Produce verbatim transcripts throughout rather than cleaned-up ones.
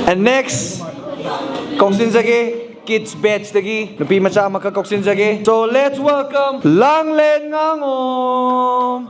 And next, ꯀꯧꯁꯤꯟꯖꯒꯦ, kids batch ꯇꯒꯤ ꯅꯨꯄꯤ ꯃꯆꯥ ꯑꯃꯈꯛ ꯀꯧꯁꯤꯟꯖꯒꯦ. So let's welcome ꯂꯥꯡꯂꯦꯟ ꯉꯥꯉꯣꯝ.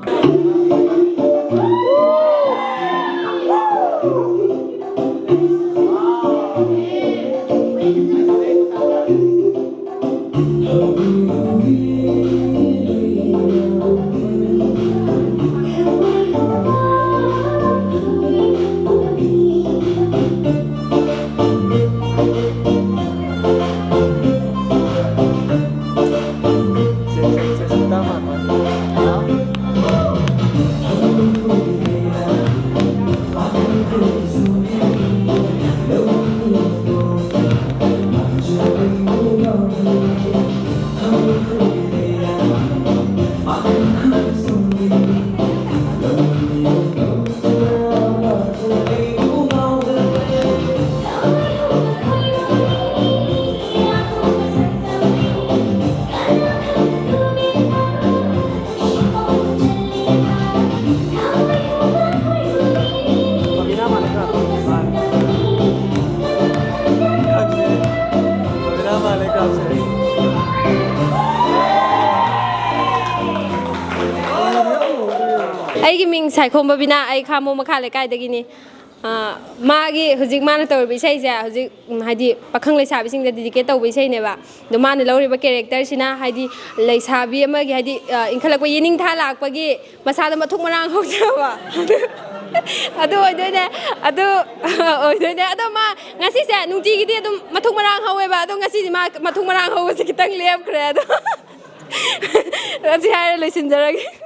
ꯑꯩꯒꯤ ꯃꯤꯡ ꯁꯥꯏꯈꯣꯝ ꯕꯕꯤꯅꯥ, ꯑꯩ ꯈꯥꯃꯣ ꯃꯈꯥ ꯂꯩꯀꯥꯏꯗꯒꯤꯅꯤ꯫ ꯑꯥ, ꯃꯥꯒꯤ ꯍꯧꯖꯤꯛ ꯃꯥꯅ ꯇꯧꯔꯤꯕ ꯏꯁꯩꯁꯦ ꯍꯧꯖꯤꯛ, ꯎꯝ, ꯍꯥꯏꯗꯤ ꯄꯥꯈꯪ ꯂꯩꯁꯥꯕꯤꯁꯤꯡꯗ dedicate ꯇꯧꯕ ꯏꯁꯩꯅꯦꯕ꯫ ꯑꯗꯣ ꯃꯥꯅ ꯂꯧꯔꯤꯕ character ꯁꯤꯅ ꯍꯥꯏꯗꯤ ꯂꯩꯁꯥꯕꯤ ꯑꯃꯒꯤ ꯍꯥꯏꯗꯤ, ꯑꯥ, ꯏꯟꯈꯠꯂꯛꯄ ꯌꯦꯅꯤꯡꯊꯥ ꯂꯥꯛꯄꯒꯤ ꯃꯁꯥꯗ ꯃꯊꯨꯞ ꯃꯔꯥꯡ ꯍꯧꯖꯕ꯫ ꯑꯗꯨ ꯑꯣꯏꯗꯣꯏꯅꯦ꯫ ꯑꯗꯨ ꯑꯣꯏꯗꯣꯏꯅꯦ꯫ ꯑꯗꯣ ꯃꯥ ꯉꯁꯤꯁꯦ ꯅꯨꯡꯇꯤꯒꯤꯗꯤ ꯑꯗꯨꯝ ꯃꯊꯨꯞ ꯃꯔꯥꯡ ꯍꯧꯋꯦꯕ꯫ ꯑꯗꯣ ꯉꯁꯤꯗꯤ ꯃꯥ ꯃꯊꯨꯞ ꯃꯔꯥꯡ ꯍꯧꯕꯁꯦ ꯈꯤꯇꯪ ꯂꯦꯞꯈ꯭ꯔꯦ꯫ ꯑꯗꯣ ꯑꯁꯤ ꯍꯥꯏꯔ ꯂꯣꯏꯁꯤꯟꯖꯔꯒꯦ꯫